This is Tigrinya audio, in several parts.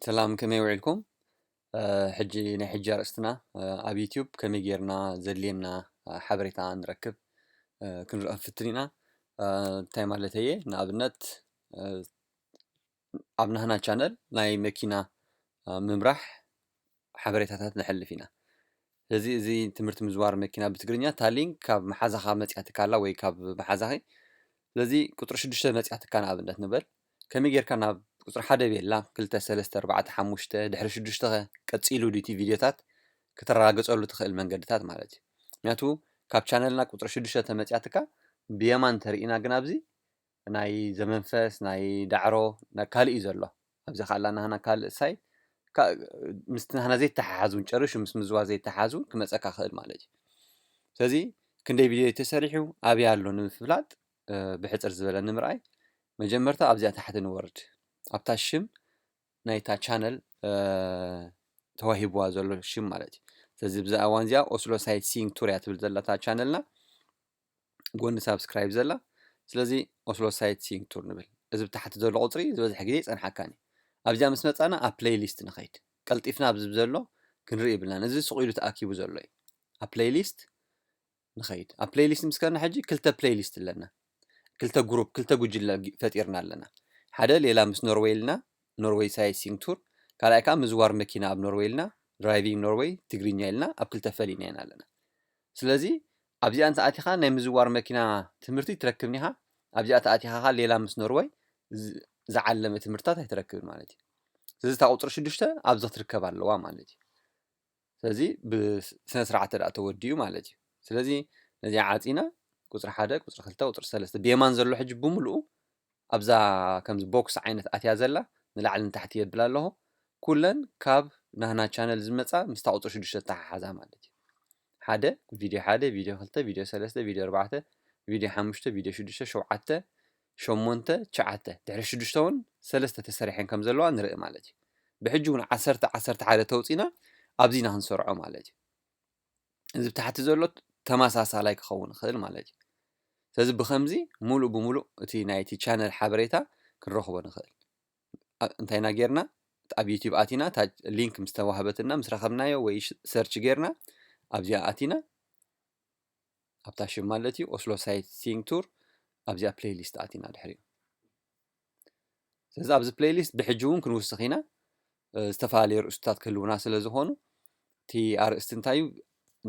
ሰላም፣ ከመይ ውዒልኩም? እ፣ ሕጂ ናይ ሕጂ ኣርእስትና፣ እ፣ ኣብ ዩትዩብ ከመይ ጌርና ዘድልየና፣ እ፣ ሓበሬታ ንረክብ፣ እ፣ ክንርኢ ክንፍትን ኢና። እ፣ እንታይ ማለተይ እየ? ንኣብነት፣ እ፣ ኣብ ናህና ቻነል ናይ መኪና፣ እ፣ ምምራሕ ሓበሬታታት ነሕልፍ ኢና። ስለዚ እዚ ትምህርቲ ምዝዋር መኪና ብትግርኛ፣ እታ ሊንክ ካብ መሓዛኻ መጺኣትካ ኣላ ወይ ካብ መሓዛኺ። ስለዚ ቁጽሪ ሽዱሽተ መጺኣትካ ንኣብነት ንበል። ከመይ ጌርካ ናብ ቁጽሪ ሓደ ቤላ፣ ክልተ፣ ሰለስተ፣ ኣርባዕተ፣ ሓሙሽተ፣ ድሕሪ ሽዱሽተ ኸ ቀጺሉ ድዩ እቲ ቪድዮታት፣ ከተረጋግጸሉ ትኽእል መንገድታት ማለት እዩ። ምክንያቱ ካብ ቻነልና ቁጽሪ ሽዱሽተ ተመጺኣትካ ብየማን ተርኢና፣ ግን ኣብዚ ናይ ዘመንፈስ፣ ናይ ዳዕሮ፣ ናይ ካልእ እዩ ዘሎ። ኣብዚ ኸኣ ኣላ ናህና ካልእ ሳይት፣ ካ-፣ ምስቲ ናህና ዘይተሓሓዝ እውን፣ ጨሪሹ ምስ ምዝዋር ዘይተሓሓዝ እውን ክመጸካ ክእል ማለት እዩ። ስለዚ ክንደይ ቪድዮ እዩ ተሰሪሑ፣ ኣበይ ኣሎ ንምፍላጥ፣ እ፣ ብሕጽር ዝበለ ንምርኣይ፣ መጀመርታ ኣብዚኣ ታሕቲ ንወርድ። ኣብታ ሽም ናይታ ቻነል፣ እ፣ ተዋሂብዋ ዘሎ ሽም ማለት እዩ። ስለዚ ብዛ እዋን እዚኣ ኦስሎ ሳይት ሲንግ ቱር እያ ትብል ዘላ እታ ቻነልና፣ ጎኒ ሳብስክራይብ ዘላ። ስለዚ ኦስሎ ሳይት ሲንግ ቱር ንብል። እዚ ብታሕቲ ዘሎ ቁጽሪ ዝበዝሕ ግዜ ይጸንሓካኒ። ኣብዚኣ ምስ መጻና ኣብ ፕሌይሊስት ንኸይድ። ቀልጢፍና ኣብዚ ዘሎ ክንርኢ ይብልናን። እዚ ስቕ ኢሉ ተኣኪቡ ዘሎ እዩ። ኣብ ፕሌይሊስት ንኸይድ። ኣብ ፕሌይሊስት ምስ ከድና ሕጂ ክልተ ፕሌይሊስት ኣለና። ክልተ ግሩፕ፣ ክልተ ጉጅለ ግ-፣ ፈጢርና ኣለና። ሓደ ሌላ ምስ ኖርወይ ኢልና፣ ኖርወይ ሳይት ሲንግ ቱር። ካልኣይ ከኣ ምዝዋር መኪና ኣብ ኖርወይ ኢልና፣ ድራይቪንግ ኖርወይ ትግርኛ ኢልና ኣብ ክልተ ፈሊና ኢና ኣለና። ስለዚ ኣብዚኣ እንተ ኣቲኻ ናይ ምዝዋር መኪና ትምህርቲ ትረክብን ኢኻ። ኣብዚኣ ተኣቲኻ ኸኣ ሌላ ምስ ኖርወይ ዝ-፣ ዝዓለመ ትምህርትታት ኣይትረክብን ማለት እዩ። ስለዚ እታ ቁጽሪ ሽዱሽተ ኣብዚ ክትርከብ ኣለዋ ማለት እዩ። ስለዚ ብስነ ስርዓት ተደኣ ተወዲኡ ማለት እዩ። ስለዚ ነዚኣ ዓጺና ቁጽሪ ሓደ፣ ቁጽሪ ክልተ፣ ቁጽሪ ሰለስተ ብየማን ዘሎ ሕጂ ብምሉኡ ኣብዛ ከምዚ ቦክስ ዓይነት ኣትያ ዘላ ንላዕሊ ንታሕቲ የብል ኣለኹ። ኩለን ካብ ናህና ቻነል ዝመጻ ምስታ ቁጽሪ ሽዱሽተ ተተሓሓዛ ማለት እዩ። ሓደ፣ ቪድዮ ሓደ፣ ቪድዮ ክልተ፣ ቪድዮ ሰለስተ፣ ቪድዮ ኣርባዕተ፣ ቪድዮ ሓሙሽተ፣ ቪድዮ ሽዱሽተ፣ ሸውዓተ፣ ሸሞንተ፣ ትሽዓተ፣ ድሕሪ ሽዱሽተ እውን ሰለስተ ተሰሪሐን ከም ዘለዋ ንርኢ ማለት እዩ። ብሕጂ እውን ዓሰርተ፣ ዓሰርተ ሓደ ተውጺና ኣብዚ ኢና ክንሰርዖ ማለት እዩ። እዚ ብታሕቲ ዘሎ ተመሳሳላይ ክኸውን ይኽእል ማለት እዩ። ስለዚ ብኸምዚ ሙሉእ ብሙሉእ እቲ ናይቲ ቻነል ሓበሬታ ክንረኽቦ ንኽእል። ኣ-፣ እንታይ ኢና ጌርና? ኣብ ዩቲዩብ ኣቲና፣ እታ ሊንክ ምስ ተዋህበትና፣ ምስ ረኸብናዮ ወይ ሽ-፣ ሰርች ጌርና፣ ኣብዚኣ ኣቲና፣ ኣብታ ሽም ማለት እዩ፣ ኦስሎ ሳይት ሲንግ ቱር፣ ኣብዚኣ ፕሌይሊስት ኣቲና ድሕሪኡ። ስለዚ ኣብዚ ፕሌይሊስት ብሕጂ እውን ክንውስኽ ኢና። እ፣ ዝተፈላለዩ ርእስታት ክህልውና ስለ ዝኾኑ፣ እቲ ኣርእስቲ እንታይ እዩ፣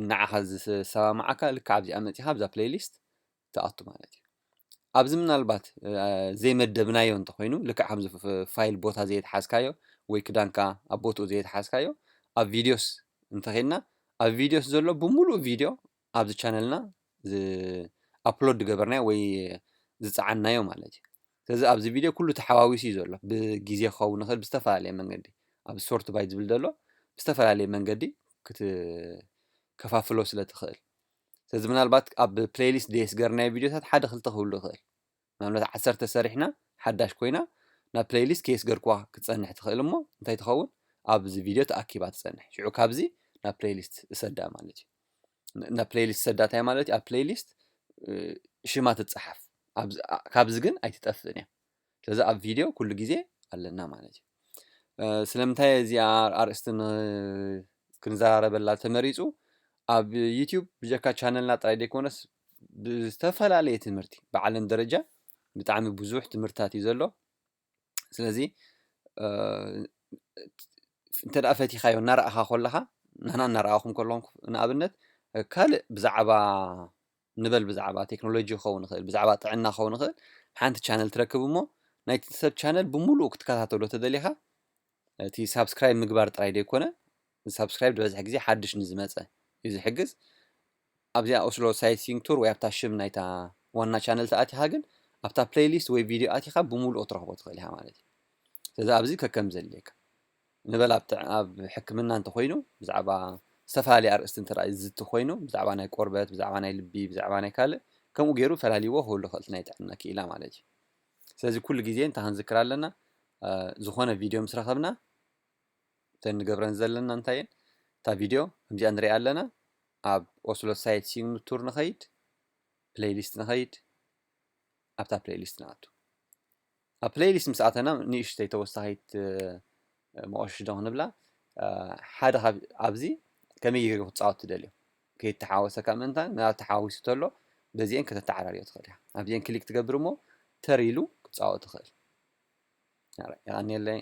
ንዓኻ ዝሰማማዓካ ልክዕ ኣብዚኣ መጺኻ ኣብዛ ፕሌይሊስት ትኣቱ ማለት እዩ። ኣብዚ ምናልባት፣ እ፣ ዘይመደብናዮ እንተኾይኑ፣ ልክዕ ከምዚ ፍ-፣ ፋይል ቦታ ዘየትሓዝካዮ ወይ ክዳንካ ኣብ ቦትኡ ዘየትሓዝካዮ፣ ኣብ ቪድዮስ እንተኸድና፣ ኣብ ቪድዮስ ዘሎ ብምሉእ ቪድዮ ኣብዚ ቻነልና ዝ-፣ ኣፕሎድ ዝገበርናዮ ወይ ዝጸዓንናዮ ማለት እዩ። ስለዚ ኣብዚ ቪድዮ ኩሉ ተሓዋዊሱ እዩ ዘሎ። ብግዜ ክኸውን ይኽእል፣ ብዝተፈላለየ መንገዲ። ኣብ ሶርት ባይ ዝብል ዘሎ ብዝተፈላለየ መንገዲ ክትከፋፍሎ ስለ ትኽእል። ስለዚ ምናልባት ኣብ ፕሌይሊስት ዘየስገርናዮ ቪድዮታት ሓደ ክልተ ክህሉ ይኽእል። ንኣብነት ዓሰርተ ሰሪሕና ሓዳሽ ኮይና ናብ ፕሌይሊስት ከየስገርክዋ ክትጸንሕ ትኽእል እሞ እንታይ ትኸውን? ኣብዚ ቪድዮ ተኣኪባ ትጸንሕ። ሽዑ ካብዚ ናብ ፕሌይሊስት እሰዳ ማለት እዩ። ን-፣ ናብ ፕሌይሊስት እሰዳ እንታይ ማለት እዩ? ኣብ ፕሌይሊስት፣ እ፣ ሽማ ትጸሓፍ። ኣብዚ፣ ኣ-፣ ካብዚ ግን ኣይትጠፍእን እያ። ስለዚ ኣብ ቪድዮ ኩሉ ግዜ ኣለና ማለት እዩ። እ፣ ስለምንታይ እዚኣ ኣርእስቲ ን-፣ ክንዘራረበላ ተመሪጹ? ኣብ ዩቲዩብ ብጀካ ቻነልና ጥራይ ዘይኮነስ ብዝተፈላለየ ትምህርቲ ብዓለም ደረጃ ብጣዕሚ ብዙሕ ትምህርትታት እዩ ዘሎ። ስለዚ፣ እ፣ እንተ ደኣ ፈቲኻዮ እናረኣኻ ከለኻ፣ ንሕና እናረኣኹም ከለኹም ንኣብነት ካልእ ብዛዕባ ንበል ብዛዕባ ቴክኖሎጂ ክኸውን ይኽእል፣ ብዛዕባ ጥዕና ክኸውን ይኽእል፣ ሓንቲ ቻነል ትረክብ እሞ ናይቲ ሰብ ቻነል ብምሉኡ ክትከታተሎ ተደሊኻ፣ እቲ ሳብስክራይብ ምግባር ጥራይ ዘይኮነ፣ ሳብስክራይብ ዝበዝሕ ግዜ ሓድሽ ንዝመጸ እዩ ዝሕግዝ። ኣብዚኣ ኦስሎ ሳይት ሲንግ ቱር ወይ ኣብታ ሽም ናይታ ዋና ቻነል ተኣቲኻ ግን ኣብታ ፕሌይሊስት ወይ ቪድዮ ኣቲኻ ብምሉኡ ክትረኽቦ ትኽእል ኢኻ ማለት እዩ። ስለዚ ኣብዚ ከከም ዘድልየካ። ንበል ኣብ ጥዕ-፣ ኣብ ሕክምና እንተኾይኑ ብዛዕባ ዝተፈላለየ ኣርእስቲ እንተ ደኣ ዝዝቲ ኮይኑ ብዛዕባ ናይ ቆርበት፣ ብዛዕባ ናይ ልቢ፣ ብዛዕባ ናይ ካልእ ከምኡ ገይሩ ፈላልይዎ ክህሉ ይኽእል እቲ ናይ ጥዕና ክኢላ ማለት እዩ። ስለዚ ኩሉ ግዜ እንታይ ክንዝክር ኣለና? እ፣ ዝኾነ ቪድዮ ምስ ረኸብና እተን ንገብረን ዘለና እንታይ እየን? እታ ቪድዮ ከምዚኣ ንሪኣ ኣለና። ኣብ ኦስሎ ሳይት ሲንግ ቱር ንኸይድ፣ ፕሌይሊስት ንኸይድ፣ ኣብታ ፕሌይሊስት ንኣቱ። ኣብ ፕሌይሊስት ምስ ኣተና ንእሽተይ ተወሳኺት፣ እ፣ መቆሸሽ ዶ ክንብላ ሓደ ካብ ኣብዚ ከመይ ገይሩ ክትፃወት ትደልዮ ከይተሓወሰካ ምእንታን ናብ ተሓዊሱ ተሎ በዚአን ከተተዓራርዮ ትኽእል ኢኻ። ኣብዚአን ክሊክ ትገብር እሞ ተር ኢሉ ክፃወት ትኽእል። የቐንየለይ።